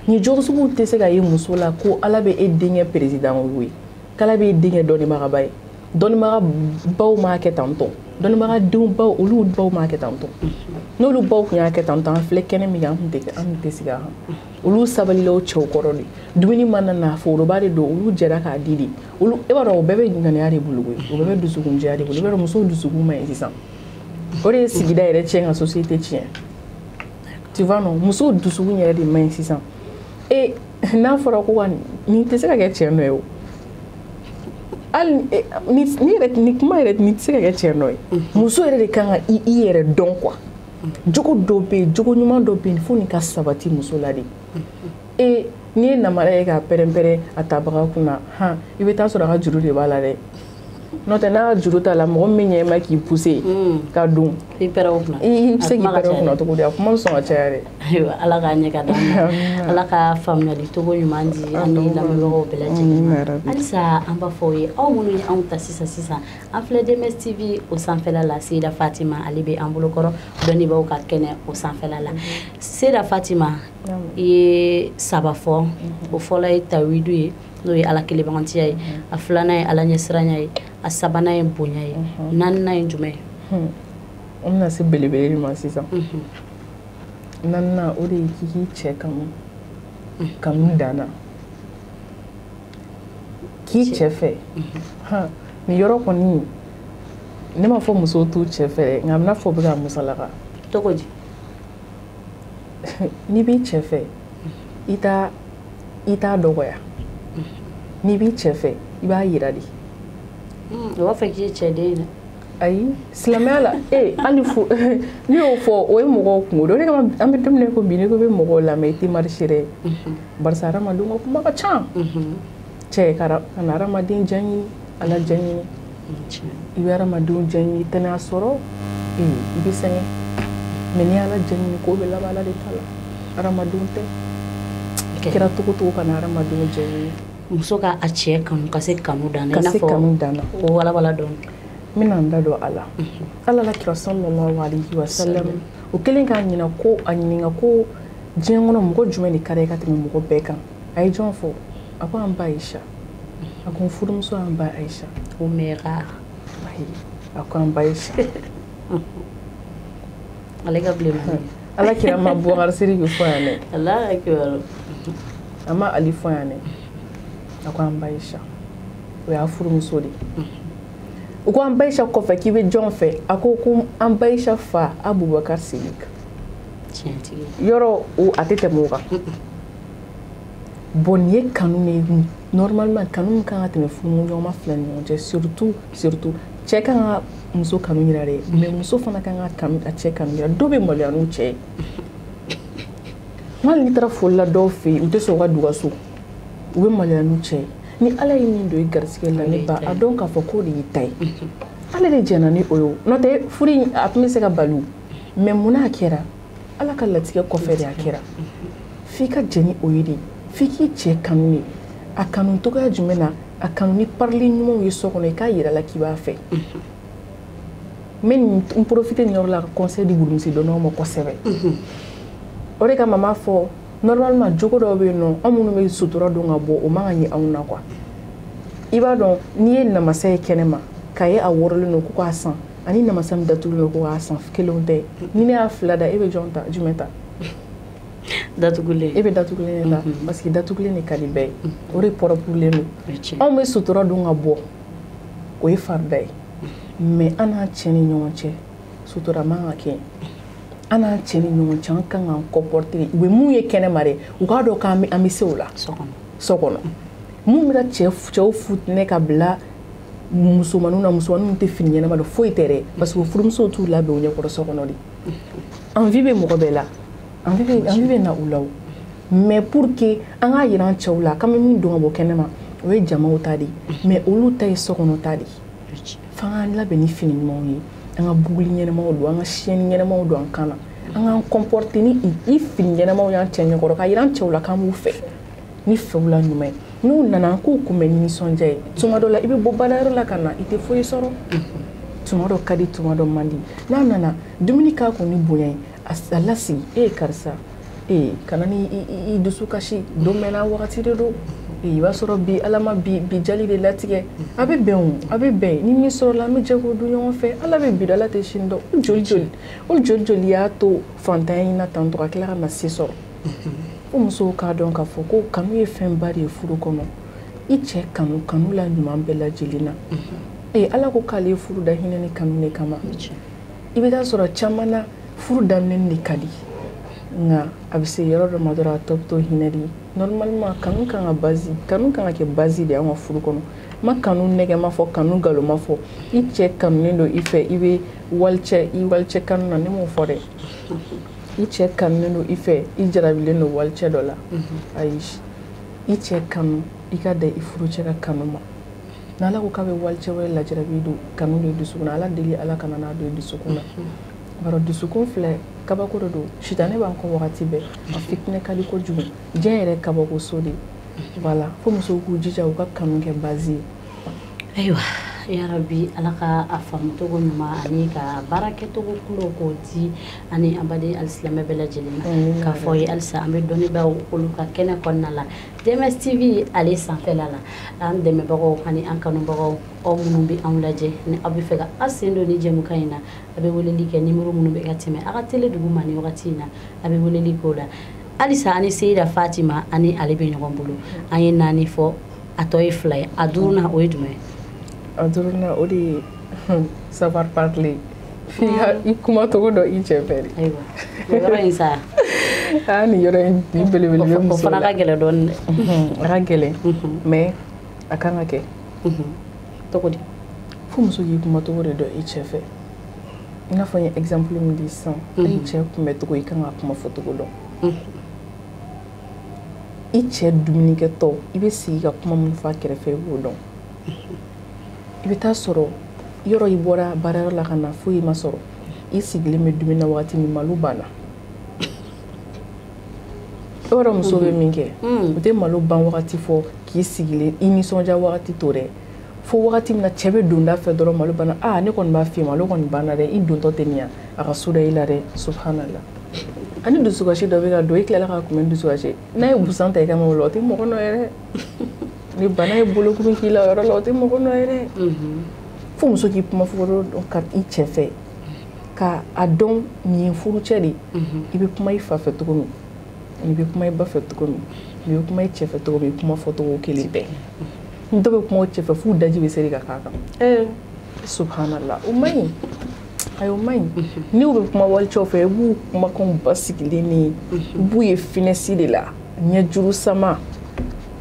Ni jogo sugu tɛ se ka ye muso la ko Ala bɛ e denkɛ président ye, k'Ala bɛ e denkɛ dɔnnibagaba ye. Dɔnnibaga baw m'a kɛ tan tɔ, dɔnnibaga denw baw, olu baw m'a kɛ tan tɔ. N'olu baw tun y'a kɛ tan tɔ, an filɛ kɛnɛ min kan, an tun tɛ sigi a kan. Olu sabalila o cɛw kɔrɔ de. Dumuni mana na, foroba de don, olu jɛra k'a di de. Olu, e b'a dɔn, o bɛɛ bɛ ŋaniya de bolo koyi, o bɛɛ bɛ dusukunjɛya de bolo. I b'a dɔn, musow dusukun man ɲi sisan. O de ye sigida yɛrɛ tiɲɛ, ka société tiɲɛ. Tu vois non? Musow dusukun yɛrɛ de man ɲi sisan. E n'a fɔra ko ka nin tɛ se ka kɛ cɛ nɔ ye o. Hali ni yɛrɛ ni kuma yɛrɛ nin tɛ se ka kɛ cɛ nɔ ye. Muso yɛrɛ de kan ka i yɛrɛ dɔn quoi. Jogo dɔ bɛ yen, jogo ɲuman dɔ bɛ yen, fo nin ka sabati muso la de. E n'i ye namara ye k'a pɛrɛn-pɛrɛn a tabaga kunna, han, i bɛ taa sɔrɔ a ka juru de b'a la dɛ. N'o tɛ, n'a ka juru t'a la, mɔgɔ min bɛ ɲɛ i ma k'i pousser ka don, i pɛrɛn o kunna. I bɛ se k'i pɛrɛn o kunna cogo di? A kuma bɛ sɔn ka caya dɛ. Ayiwa, Ala k'a ɲɛ ka d'an ma, Ala ka faamuyali cogo ɲuman di an ni lamɛnbagaw bɛɛ lajɛlen ma. Halisa an b'a fɔ aw ye, aw minnu ye anw ta sisan sisan, an filɛ DMS TV o sanfɛla la. Seyida Fatima, ale bɛ an bolokɔrɔ dɔnnibaaw ka kɛnɛ o sanfɛla la. Seyida Fatima, i ye saba fɔ. O fɔlɔ ye tawidu ye, n'o ye Ala kelenbagantiya ye. A filanan ye Ala ɲɛsiranya ye. A sabanan ye bonya ye. Naaninan ye jumɛn ye? An bɛna se belebele de ma sisan. Naaninan, o de ye k'i k'i cɛ kanu, kanu danna, k'i cɛ fɛ. Han, nin yɔrɔ kɔni, ne m'a fɔ musow t'u cɛ fɛ dɛ, nka a bɛna fɔ u bɛ ka musalaka. Cogo di? N'i b'i cɛ fɛ, i t'a dɔgɔya. N'i b'i cɛ fɛ, i b'a yira de. O b'a fɔ k'i ye cɛden ye dɛ. Ayi, silamɛya la, hali fo ne y'o fɔ, o ye mɔgɔw kungo de. O de kama an bɛ don min na ko bi, n'i ko bɛ mɔgɔw lamɛn, i tɛ marcher dɛ. Barisa hadamadenw ka kuma ka ca. Cɛ ka na hadamaden diya ɲini, Ala diya ɲini. I bɛ hadamadenw diya ɲini, i tɛna sɔrɔ, i bɛ sɛgɛn. Mais n'i ye Ala diya ɲini, ko bɛ laban Ala de ta la, hadamadenw tɛ. Kɛra cogo cogo, ka na hadamadenw diya ɲini. Muso ka a cɛ kanu ka se kanu dan na. Ka se kanu dan na. O walawala dɔɔni. N bɛna n da don a la. Ala la kira sallallahu alayhi wa sallam, o kɛlen k'a ɲininka ko, a ɲininka ko diɲɛ kɔnɔ mɔgɔ jumɛn de ka di ye ka tɛmɛ mɔgɔ bɛɛ kan? A ye jɔn fɔ? A ko an ba Ayisa. A ko n furumuso an ba Ayisa. O mɛra. Ayi, a ko an ba Ayisa. Ale ka bilenman. Ala kira ma Bubakari Sidiki fɔ yan dɛ. Ala akibaru. A ma Ali fɔ yan dɛ. A ko an ba Ayisa. O y'a furumuso de ye. U ko an ba Ayisa kɔfɛ k'i bɛ jɔn fɛ? A ko ko an ba Ayisa fa Abubakar Sidiki. Tiɲɛtigi. Yɔrɔ o a tɛ tɛmɛ o kan. Bon, nin ye kanu de ye. Normalement, kanu min kan ka tɛmɛ furuɲɔgɔnma fila ni ɲɔgɔn cɛ, surtout cɛ kan ka muso kanu yira dɛ, mais muso fana kan ka a cɛ kanu yira. Dɔw bɛ maloya n'u cɛ ye. Hali n'i taara foli la dɔw fɛ yen, u tɛ sɔn u ka don u ka so, u bɛ maloya n'u cɛ ye. Ni Ala ye min don i garisigɛ la, ne ba, a dɔn k'a fɔ k'o de y'i ta ye. Ala de jɛnna ni o ye. N'o tɛ, furu in a tun bɛ se ka bali, mais munna a kɛra? Ala ka latigɛ kɔfɛ de a kɛra. F'i ka jɛn ni o ye de, f'i k'i cɛ kanu de. A kanu cogoya jumɛn na? A kanu ni parili ɲumanw ye so kɔnɔ, i k'a yira la k'i b'a fɛ. N bɛ n profiter nin yɔrɔ la ka conseil di burumusi dɔnnaw ma kosɛbɛ. O de kama n b'a fɔ, normalement jogo dɔw bɛ yen nɔ, anw minnu bɛ sutura don ka bɔ, o man ka ɲɛ anw na quoi. I b'a dɔn, n'i ye namasa ye kɛnɛma k'a ye a wɔrɔlen don ko k'a san, ani namasa min datugulen don ko k'a san, kelenw tɛ. Ni ne y'a fila da, e bɛ jɔn ta, jumɛn ta? Datugulen. E bɛ datugulen de ta, parce que datugulen de ka di bɛɛ ye, o de pɔrɔpurulen don. Anw bɛ sutura don ka bɔ, o ye farida ye, mais an n'an cɛ ni ɲɔgɔn cɛ, sutura man ka kɛ an n'an cɛ ni ɲɔgɔn cɛ. An kan k'an comporter. U bɛ mun ye kɛnɛma dɛ, u k'a dɔn k'an bɛ se o la so kɔnɔ. Mun bɛ ka cɛw futinɛ ka bila musomaninw na, musomaninw tɛ fini ɲɛnama don, foyi tɛ dɛ, parce que furumusow t'u labɛn u ɲɛkɔrɔ so kɔnɔ de. Envie bɛ mɔgɔ bɛɛ la, envie bɛ na u la o, mais pour que an k'a yira an cɛw la k'an bɛ min don ka bɔ kɛnɛma, o ye jamaw ta de ye, mais olu ta ye so kɔnɔ ta de ye. F'an k'an labɛn ni fini ɲumanw ye, an ka buguli ɲɛnamaw don, an ka siyɛnni ɲɛnamaw don an kan na, an k'an comporter ni i fini ɲɛnamaw y'an cɛ ɲɛkɔrɔ, k'a yira an cɛw la k'an b'u fɛ ni fɛw la ɲuman ye. N'u nana, an k'u kunbɛn ni nisɔndiya ye. Tuma dɔ la, i bɛ bɔ baarayɔrɔ la ka na, i tɛ foyi sɔrɔ, tuma dɔ ka di, tuma dɔ man di. N'a nana, dumuni k'a kun ni bonya ye, a lasigi: e ye karisa, ee kana ni i dusu kasi, don bɛɛ n'a wagati de don. I b'a sɔrɔ bi Ala ma bi jali de latigɛ, a bɛ bɛn o, a bɛ bɛn ni min sɔrɔla, an bɛ jɛ k'o dun ɲɔgɔn fɛ. Ala bɛ bi dɔn, Ala tɛ sini dɔn. O joli joli, o joli joli y'a to fantanya in na tantɔ ka tila ka na se sɔrɔ. Fo musow k'a dɔn k'a fɔ ko kanu ye fɛnba de ye furu kɔnɔ. I cɛ kanu, kanu la ɲuman bɛɛ lajɛlen na. Ee, Ala ko k'ale ye furu da hinɛ ni kanu de kama. I bɛ taa sɔrɔ caman na, furu daminɛ de ka di, nka a bɛ se yɔrɔ dɔ ma dɔrɔn, a tɔ bɛ to hinɛ de ye. Normalement kanu kan ka base, kanu kan ka kɛ base de ye an ka furu kɔnɔ. Ma kanu nɛgɛ ma fɔ, kanu nkalon ma fɔ. I cɛ kanunen don i fɛ, i bɛ walicɛ, i walicɛ kanu na, ne m'o fɔ dɛ. I cɛ kanunen don i fɛ, i jarabilen don walicɛ dɔ la, ayi. I cɛ kanu, i ka da i furucɛ ka kanu ma. N'Ala ko k'a bɛ walicɛ wɛrɛ lajarabi don kanu don i dusukun na, Ala deli Ala kana n'a don i dusukun na. Bari dusukun filɛ, kabako de don, sitanɛ b'an kɔ wagati bɛɛ, a fitinɛ ka di kojugu. Diɲɛ yɛrɛ kabako so de. Voilà, fo musow k'u jija u ka kanu kɛ base ye. Ayiwa, yarabi Ala ka a faamucogo ɲuman ani ka baara kɛcogo kulo k'o di ani an baden alisilamɛ bɛɛ lajɛlen ma. K'a fɔ ye halisa, an bɛ dɔnnibaaw olu ka kɛnɛ kɔnɔna la, DMS TV ale sanfɛla la. An dɛmɛbagaw ani an kanubagaw, aw minnu bɛ anw lajɛ, ni aw bɛ fɛ ka aw sen don ni jɛmukan in na, a bɛ weleli kɛ nimoro minnu bɛ ka tɛmɛ aw ka télé dugu ma ni wagati in na, a bɛ weleli k'o la. Halisa ani Seyida Fatima ani ale bɛ ɲɔgɔn bolo. An ye naani fɔ, a tɔ ye fila ye. A duurunan, o ye jumɛn ye? A duurunan, o de ye savoir parler, f'i ka i kuma cogo dɔn i cɛ fɛ de. Ayiwa, o yɔrɔ in sa. Aa, nin yɔrɔ in, nin belebele bɛ muso O fana ka gɛlɛn dɔɔnin dɛ. A ka gɛlɛn, mais a kan ka kɛ. Cogo di? Fo muso k'i kuma cogo de dɔn i cɛ fɛ. I n'a fɔ n ye exemple min di sisan, i cɛ kunbɛ cogo, i kan ka kuma fɔ cogo dɔn. I cɛ dumunikɛtɔ, i bɛ sigi ka kuma min fɔ a kɛrɛfɛ, i b'o dɔn. I bɛ taa sɔrɔ yɔrɔ, i bɔra baarayɔrɔ la ka na, foyi ma sɔrɔ, i sigilen bɛ dumuni na wagati min, malo banna. I b'a dɔn muso bɛ min kɛ? U tɛ malo ban wagati fɔ k'i sigilen i nisɔndiya wagati to dɛ, fo wagati min na cɛ bɛ don da fɛ dɔrɔn, malo banna. Aa, ne kɔni b'a f'i ye, malo kɔni banna dɛ, i dontɔ tɛ nin yan, a ka so da i la dɛ. Subhanallah, ani dusukasi dɔ bɛ ka don, i tilala ka kunbɛn dusukasi n'a ye busan ta i kama o la, o tɛ mɔgɔ nɔ ye dɛ. Ni bana ye bolokuru k'i la o yɔrɔ la, o tɛ mɔgɔ nɔ ye dɛ. Fo muso k'i kuma fɔ dɔn ka i cɛ fɛ, ka a dɔn nin ye furucɛ de ye. I bɛ kuma i fa fɛ cogo min, i bɛ kuma i ba fɛ cogo min, i bɛ kuma i cɛ fɛ cogo min, i kuma fɔcogo kelen tɛ. Ni dɔw bɛ kuma o cɛ fɛ, f'u daji bɛ seri ka k'a kan. Subhanallah, o man ɲi. Ayi, o man ɲi. N'u bɛ kuma walicɛw fɛ, i b'u kumakanw basigilen ni i b'u ye finesse de la, ɲɛjuru sama,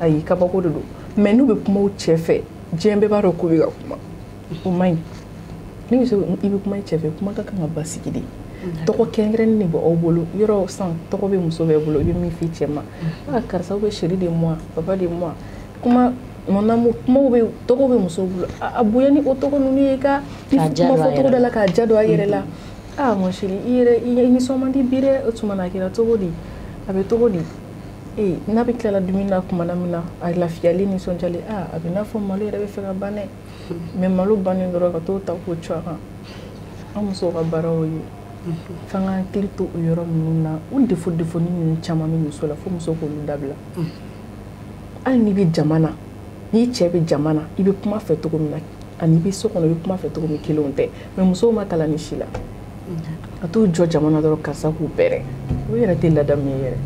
ayi, kabako de don. Mais n'u bɛ kuma u cɛ fɛ, diɲɛ bɛɛ b'a dɔn k'u bɛ ka kuma, o man ɲi. Ne bɛ se, i bɛ kuma i cɛ fɛ, kuma ka kan ka basigi de. Tɔgɔ kɛrɛnkɛrɛnnen de bɛ aw bolo yɔrɔ san, tɔgɔ bɛ muso bɛɛ bolo, i bɛ min f'i cɛ ma: ah karisa, ou bien chéri de moi, papa de moi, kuma mon amour, kumaw bɛ, tɔgɔ bɛ muso bolo. A bonya ni o tɔgɔ ninnu ye, ka kuma fɔcogo dɔ la k'a ja don a yɛrɛ la. Ah mon chéri, i yɛrɛ i nisɔn man di bi dɛ, o tuma na a kɛra cogo di, a bɛ cogo di? N'a bɛ tilala dumuni na tuma min na, a lafiyalen, nisɔndiyalen, a bɛ n'a fɔ malo yɛrɛ bɛ fɛ ka ban dɛ. Mais malo bannen dɔrɔn, ka t'o ta k'o cun a kan. An musow ka baara y'o ye. F'an ka hakili to o yɔrɔ ninnu na. O défaut défaut ninnu caman bɛ muso la, fo muso k'olu dabila. Hali n'i bɛ jama na, n'i cɛ bɛ jama na, i bɛ kuma fɛ cogo min na, ani i bɛ so kɔnɔ, i bɛ kuma fɛ cogo min, kelenw tɛ. Mais musow ma kalan ni si la. Ka t'u jɔ jama na dɔrɔn, karisa k'u pɛrɛn, o yɛrɛ tɛ ladamu ye yɛrɛ.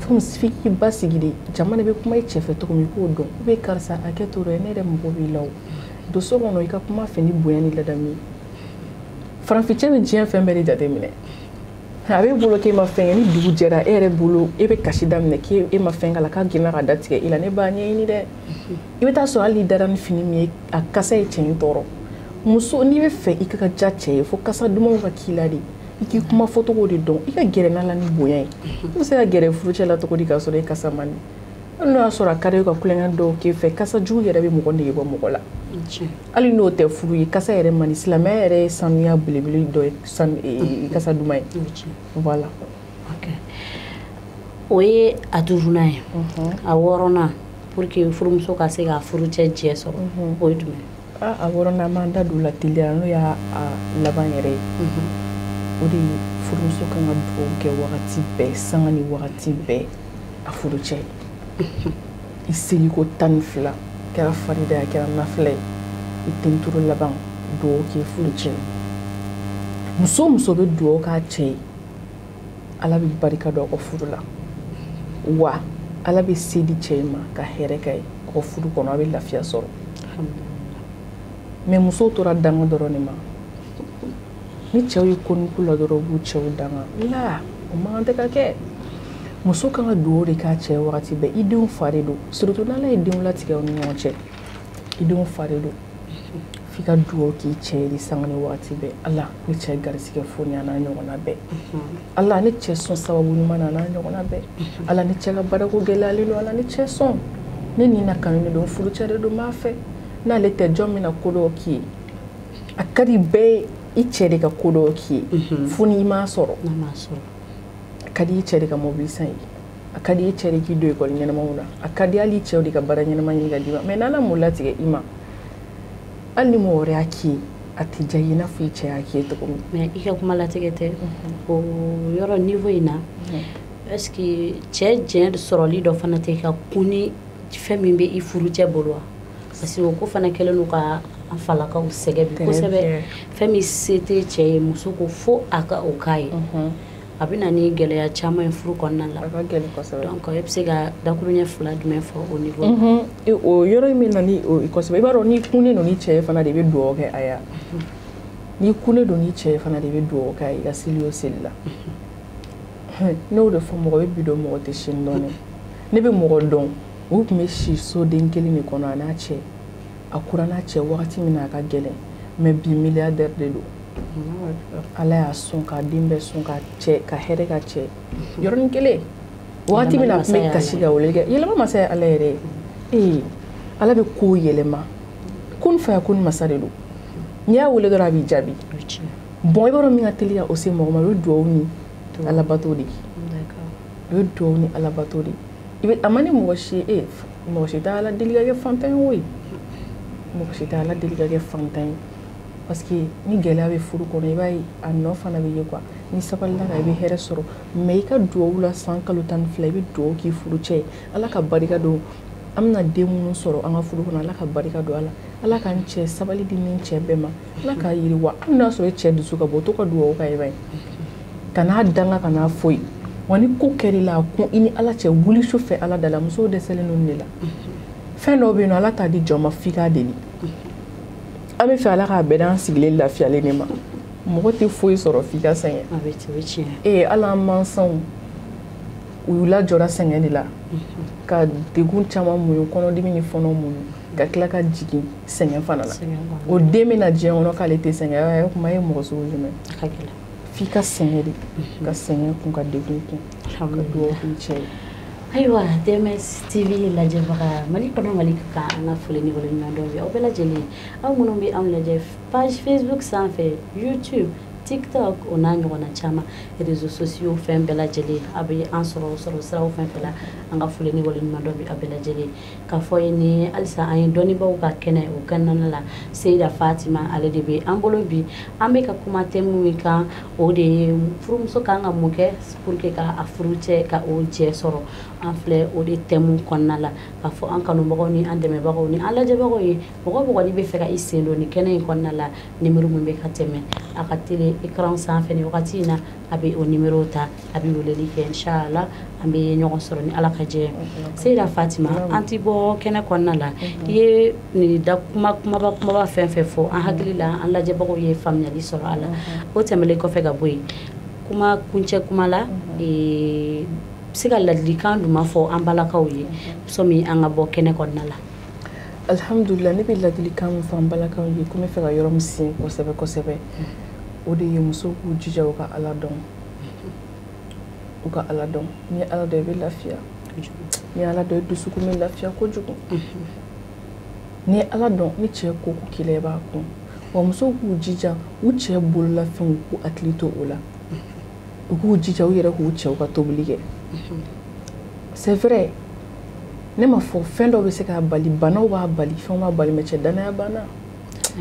Fo k'i basigi de. Jama de bɛ kuma i cɛ fɛ cogo min, i k'o dɔn. Ou bien karisa, hakɛ to dɛ, ne yɛrɛ mago b'i la. O don so kɔnɔ, i ka kuma fɛ ni bonya ni ladamu ye. Farafin cɛ bɛ diɲɛ fɛn bɛɛ de jateminɛ. A b'e bolo k'e ma fɛn kɛ. Ni dugu jɛra, e yɛrɛ bolo, e bɛ kasi daminɛ k'e ma fɛn k'a la, k'a girinna ka datigɛ i la. Ne b'a ɲɛɲini dɛ. I bɛ taa sɔrɔ hali n'i dara ni fini min ye, a kasa ye cɛ in tɔɔrɔ. Muso, n'i bɛ fɛ i ka diya cɛ ye, fo kasa dumanw ka k'i la de. I k'i kuma fɔcogo de dɔn, i ka gɛrɛ n'a la ni bonya ye. I bɛ se ka gɛrɛ furucɛ la cogo di k'a sɔrɔ e kasa man di? Hali n'o y'a sɔrɔ a ka di ka kulonkɛ dɔw k'e fɛ, kasa jugu yɛrɛ bɛ mɔgɔ nege bɔ mɔgɔ la. Hali n'o tɛ furu ye, kasa yɛrɛ man di. Silamɛya yɛrɛ ye sanuya belebele dɔ ye, kasa duman ye. Voilà. O ye a duurunan ye. A wɔɔrɔnan, pour que furumuso ka se ka furucɛ jɛ sɔrɔ, o ye jumɛn? A wɔɔrɔnan, an b'an da don o la teliya, n'o y'a laban yɛrɛ ye. O de ye, furumuso kan ka dugawu kɛ wagati bɛɛ, sanga ni wagati bɛɛ, a furucɛ ye. I seliko 12, kɛra farida ye, a kɛra nafila ye, i tenturu laban, dugawu k'i furucɛ ye. Muso o muso bɛ dugawu k'a cɛ ye, Ala bɛ barika don aw ka furu la, wa Ala bɛ se di cɛ ma ka hɛrɛ k'a ye aw ka furu kɔnɔ, a bɛ lafiya sɔrɔ. Mais musow tora danga dɔrɔn de ma. Ni cɛw ye ko ni ko la dɔrɔn, u b'u cɛw danga la. O man kan tɛ ka kɛ. Muso kan ka dugawu de k'a cɛ wagati bɛɛ. I denw fa de don, surtout n'Ala ye denw latigɛ aw ni ɲɔgɔn cɛ, i denw fa de don. F'i ka dugawu k'i cɛ ye de sanga ni wagati bɛɛ. Ala ne cɛ garisɛgɛ fo ni a n'a ɲɔgɔnna bɛɛ. Ala ne cɛ sɔn sababu ɲuman na, a n'a ɲɔgɔnna bɛɛ. Ala ne cɛ ka baarako gɛlɛyalen don, Ala ne cɛ sɔn. Ne ni na kanu de don, furucɛ de don, n b'a fɛ. N'ale tɛ, jɔn bɛna ko dɔw k'i ye? A ka di bɛɛ i cɛ de ka ko dɔw k'i ye, fo n'i m'a sɔrɔ. A ka di i cɛ de ka mobili san ye, a ka di i cɛ de k'i don ekɔli ɲɛnamaw na, a ka di hali i cɛw de ka baara ɲɛnama ɲini ka d'i ma. Mais n'Ala m'o latigɛ i ma, hali ni mɔgɔ wɛrɛ y'a k'i ye, a tɛ diya i ye i n'a fɔ i cɛ y'a k'i ye cogo min. Mais i ka kuma latigɛ tɛ o yɔrɔ niveau in na. Est ce que cɛ jɛn sɔrɔli dɔ fana tɛ ka kun ni fɛn min bɛ i furucɛ bolo wa? Parce que o ko fana kɛlen don ka an falakaw sɛgɛn bi kosɛbɛ. Fɛn min se tɛ cɛ ye, muso ko fo a ka o k'a ye, a bɛ na ni gɛlɛya caman ye furu kɔnɔna la. A ka gɛlɛn kosɛbɛ. Donc e bɛ se ka dakuruɲɛ fila jumɛn fɔ o niveau la? O yɔrɔ in bɛ na ni o kosɛbɛ. I b'a dɔn, n'i kunnen don ni cɛ ye fana de, i bɛ dugawu kɛ a ye. N'i kunnen don ni cɛ ye fana de, i bɛ dugawu kɛ a ye i ka seli o seli la. Ne y'o de fɔ, mɔgɔ bɛ bi dɔn, mɔgɔ tɛ sini dɔn dɛ. Ne bɛ mɔgɔ dɔn, u tun bɛ si soden kelen de kɔnɔ, a n'a cɛ. A kura n'a cɛ wagati min na, a ka gɛlɛn, mais bi milliardaire de don. Ala y'a sɔn k'a den bɛɛ sɔn ka cɛ ka hɛrɛ ka cɛ. Yɔrɔnin kelen, wagati min na a tun bɛ kasi ka weleli kɛ, yɛlɛma masa ye Ala yɛrɛ ye. Ee, Ala bɛ kow yɛlɛma. Kun fa kun masa de don. N'i y'a wele dɔrɔn, a b'i jaabi. Bon, i b'a dɔn min ka teli ka o se mɔgɔ ma, o ye duwawu ni alabato de ye. O ye duwawu ni alabato de ye. I bɛ a man di mɔgɔ si ye. Mɔgɔ si tɛ Ala deli ka kɛ fantan ye koyi. Mɔgɔ si tɛ Ala deli ka kɛ fantan ye. Parce que ni gɛlɛya bɛ furu kɔnɔ, i b'a ye a nɔ fana bɛ ye quoi. Ni sabalila kan, i bɛ hɛrɛ sɔrɔ. Mais i ka duwawu la, san kalo 12, i bɛ duwawu k'i furu cɛ ye. Ala ka barika don an bɛna den minnu sɔrɔ an ka furu kɔnɔ, Ala ka barika don a la. Ala k'an cɛ sabali di ni cɛ bɛɛ ma. Ala k'a yiriwa. Hali n'a sɔrɔ e cɛ dusu ka bon, to ka duwawu k'a ye ba ye. Kan'a danga, kan'a foyi. Wa ni ko kɛr'i la, a kun i ni Ala cɛ, wuli su fɛ Ala da la. Musow dɛsɛlen don de la. Fɛn dɔw bɛ yen nɔ, Ala t'a di jɔn ma f'i k'a deli. An bɛ fɛ Ala k'a bɛɛ d'an sigilen lafiyalen de ma. Mɔgɔ tɛ foyi sɔrɔ f'i ka sɛgɛn. Ee, hali an mansaw, u y'u lajɔra sɛgɛn de la, ka degun caman muɲu, kɔnɔdimi ni fɔnɔ muɲu, ka tila ka jigin sɛgɛn fana la. O den bɛna diɲɛ kɔnɔ k'ale tɛ sɛgɛn, o kuma e ye mɔgɔ sugu jumɛn? F'i ka sɛgɛn de, ka sɛgɛn kun, ka degun kun, ka dugawu k'i cɛ ye. Ayiwa, DMS TV lajɛbaga Mali kɔnɔ, Mali kan, an ka foli ni waleɲuman dɔn bɛ aw bɛɛ lajɛlen, aw minnu bɛ anw lajɛ page Facebook sanfɛ, YouTube. TikTok o n'a ɲɔgɔnna caman, réseaux sociaux fɛn bɛɛ lajɛlen a bɛ an sɔrɔ siraw fɛn fɛn la. An ka foli ni waleɲuman dɔ bɛ a bɛɛ lajɛlen k'a fɔ ye ni halisa an ye dɔnnibaaw ka kɛnɛ o kɔnɔna la. Seyida Fatima ale de bɛ an bolo bi. An bɛ ka kuma thème min kan, o de ye furumuso kan ka mun kɛ pour que ka a furu cɛ ka o jɛ sɔrɔ. An filɛ o de thème kɔnɔna la k'a fɔ an kanubagaw ni an dɛmɛbagaw ni an lajɛbagaw ye, mɔgɔ mɔgɔ n'i bɛ fɛ ka i sen don nin kɛnɛ in kɔnɔna la, numéro min bɛ ka tɛmɛ a ka télé écran sanfɛ nin wagati in na, a bɛ o numéro ta, a bɛ weleli kɛ, inchallah an bɛ ɲɔgɔn sɔrɔ ni Ala ka jɛ. Seyida Fatima, an ti bɔ kɛnɛ kɔnɔna la, i ye nin da kuma kumaba kumaba fɛn fɛn fɔ, an hakili la an lajɛbagaw ye faamuyali sɔrɔ a la. O tɛmɛnen kɔfɛ ka bɔ yen, kuma kuncɛ kuma la, se ka ladilikan jumɛn fɔ an balakaw ye sɔmi an ka bɔ kɛnɛ kɔnɔna la? Alhamdulillah, ne bɛ ladilikan min fɔ an balakaw ye, ko n bɛ fɛ ka yɔrɔ min sin kosɛbɛ kosɛbɛ, o de ye musow k'u jija u ka Ala dɔn, u ka Ala dɔn. N'i ye Ala dɔn, i bɛ lafiya. N'i ye Ala dɔn, i dusukun bɛ lafiya kojugu. N'i ye Ala dɔn, ni cɛ ko ko k'i la, i b'a kun. Wa musow k'u jija u cɛ bololafɛnw, k'u hakili to o la, u k'u jija u yɛrɛ k'u cɛw ka tobili kɛ. C'est vrai, ne ma fɔ fɛn dɔw bɛ se k'a bali, banaw b'a bali, fɛnw b'a bali, mais cɛ danaya banna.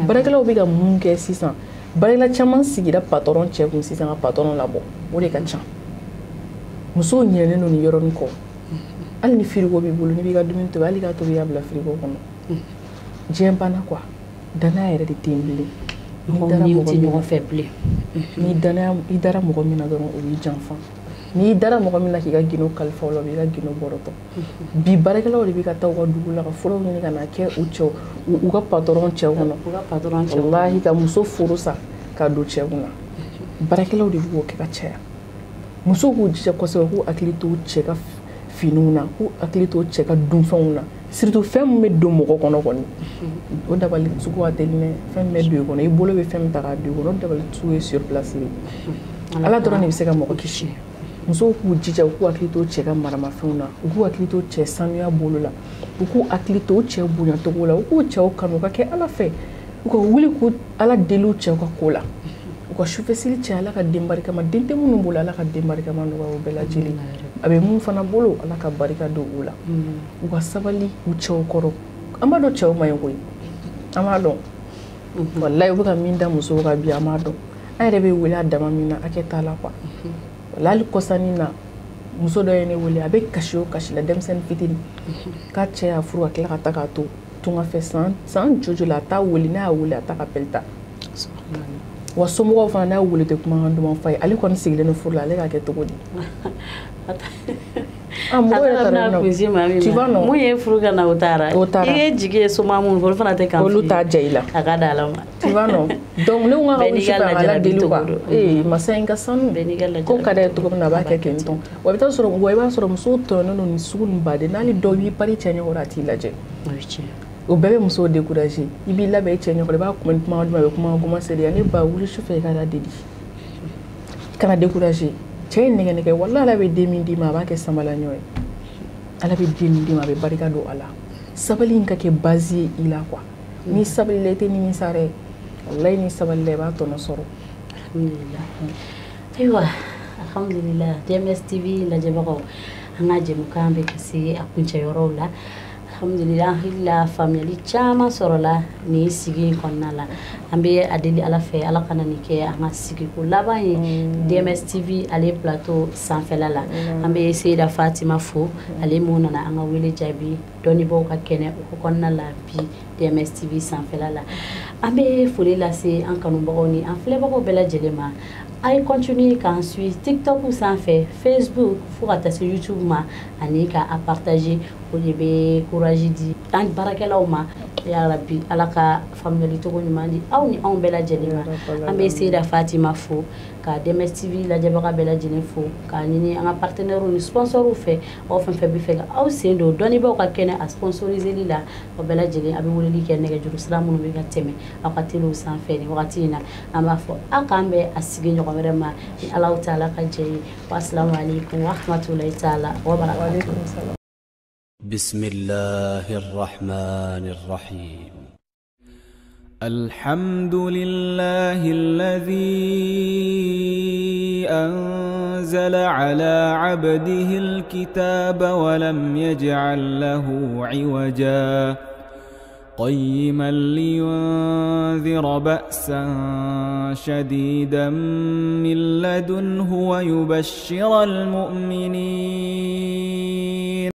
Baarakɛlaw bɛ ka mun kɛ sisan? Baarakɛla caman sigira patɔrɔn cɛ kun sisan ka patɔrɔn labɔ, o de ka ca. Musow ɲinɛnen don nin yɔrɔnin kɔ. Hali ni firigo b'i bolo, n'i b'i ka dumuni tobi, hali k'a tobi i y'a bila firigo kɔnɔ, diɲɛ banna quoi. Danaya yɛrɛ de tɛ yen bilen. Mɔgɔw ni tɛ ɲɔgɔn fɛ bilen. N'i danaya, i dara mɔgɔ min na dɔrɔn, o b'i janfa. N'i dara mɔgɔ min na k'i ka gindo kalifa o la, o b'i ka gindo bɔrɔtɔ. Bi baarakɛlaw de bɛ ka taa u ka dugu la ka furaw ɲini ka na kɛ u cɛw, u ka patɔrɔn cɛw kɔnɔ. U ka patɔrɔn cɛw. Walahi, ka muso furu sa ka don cɛ kunna, baarakɛlaw de b'o kɛ ka caya. Musow k'u jija kosɛbɛ, k'u hakili to cɛ ka finiw na, k'u hakili to cɛ ka dunfɛnw na, surtout fɛn min bɛ don mɔgɔ kɔnɔ kɔni, o dabali sugu ka teli dɛ. Fɛn min bɛ don i kɔnɔ, i bolo bɛ fɛn min ta k'a don i kɔnɔ, o dabali sugu ye sur place de ye. Ala dɔrɔn de bɛ se ka mɔgɔ kisi. Musow k'u jija, u k'u hakili to cɛ ka maramafɛnw na, u k'u hakili to cɛ sanuya bolo la, u k'u hakili to cɛ bonyacogo la, u k'u cɛw kanu, u ka kɛ Ala fɛ, u ka wuli k'u Ala deli u cɛw ka ko la, u ka sufɛsili cɛ Ala ka den barikama. Den tɛ minnu bolo, Ala ka den barikama nɔgɔya u bɛɛ lajɛlen. A bɛ mun fana bolo, Ala ka barika don u la. U ka sabali u cɛw kɔrɔ. An b'a dɔn cɛw ma ɲi koyi, an b'a dɔn walayi. U bɛ ka min da musow kan bi, an b'a dɔn. An yɛrɛ bɛ wele a dama min na, hakɛ t'a la quoi. Walahi, hali kɔsannin na, muso dɔ ye ne wele, a bɛ kasi o kasi la, denmisɛnnin fitinin, k'a cɛ y'a furu ka tila ka taa k'a to tunga fɛ san san joli, a t'a wele, n'a y'a wele a t'a ka appel ta. Wa somɔgɔw fana, n'a y'a wele, tɛ kumakan duman f'a ye. Ale kɔni sigilen don furu la, ale k'a kɛ cogo di? Ah, mɔgɔ yɛrɛ taara nin kunsi maa min tu vois non? Mun ye furu ka na, o taara. O taara. I ye jigi ye soma mun fɔ, olu fana tɛ kan. Olu t'a diya i la. A ka da la ma. Tu vois non? Donc ne ko n ka Bɛɛ n'i wuli ka sufɛ a ka Ala lajarabi deli cogo quoi. don. Ee, masa in ka sanu. Bɛɛ n'i ka lajarabi Ko ka d'a ye cogo cogo min na, a b'a kɛ ten tɔ. Wa i bɛ taa sɔrɔ, wa i b'a sɔrɔ musow tɔɲɔnnen don nin sugu nin baden n'ale dɔw b'i pari cɛ ɲɛkɔrɔ, a t'i lajɛ. O ye tiɲɛ. O bɛɛ bɛ musow décourager. I b'i labɛn i cɛ ɲɛkɔrɔ, i b'a kunbɛn ni kuma duman, a bɛ kuma goman seri. Ne ba, wuli sufɛ i ka Ala deli, kana décourager. Cɛ ye nɛgɛ nɛgɛ, walahi, Ala bɛ den min d'i ma, a b'a kɛ samala ɲɔ ye. Ala bɛ den min d'i ma, a bɛ barika don a la. Sabali in ka kɛ base ye i la quoi. N'i sabalila, i tɛ nimisa dɛ. Walahi, n'i sabalila, i b'a tɔnɔ sɔrɔ. Alhamdulillah. Ayiwa, alhamdulillah, DMS TV lajɛbagaw, an ka jɛmukan bɛ ka se a kuncɛyɔrɔw la. Alhamdulillah, an hakili la faamuyali caman sɔrɔla nin sigi in kɔnɔna la. An bɛ a deli Ala fɛ, Ala kana nin kɛ an ka sigiko laban ye DMS TV ale plateau sanfɛla la. An bɛ Seyida Fatima fo, ale mun nana an ka wele jaabi dɔnnibaaw ka kɛnɛ o kɔnɔna la bi DMS TV sanfɛla la. An bɛ foli lase an kanubagaw ni an filɛbagaw bɛɛ lajɛlen ma. A ye continuer k'an suivre TikTok sanfɛ, Facebook, fo ka taa se YouTube ma, ani ka a partager. O de bɛ courage di an baarakɛlaw ma. Ya Rabbi, Ala ka faamuyali cogo ɲuman di aw ni anw bɛɛ lajɛlen ma. An bɛ Seyida Fatima fo, ka DMS TV lajɛbaga bɛɛ lajɛlen fo, k'a ɲini an ka partenaires ni sponsors fɛ, aw fɛn fɛn bɛ fɛ ka aw sen don dɔnnibaaw ka kɛnɛ a sponsoriseli la, aw bɛɛ lajɛlen a bɛ weleli kɛ nɛgɛjuru sira minnu bɛ ka tɛmɛ aw ka telew sanfɛ nin wagati in na. An b'a fɔ aw k'an bɛn a sigi ɲɔgɔn wɛrɛ ma ni Alahu taala ka jɛ ye. Wa aleykum wa rahmatulahi taala wa barakatuh. بسم الله الرحمن الرحيم. الحمد لله الذي أنزل على عبده الكتاب ولم يجعل له عوجا قيما لينذر بأسا شديدا من لدنه ويبشر المؤمنين.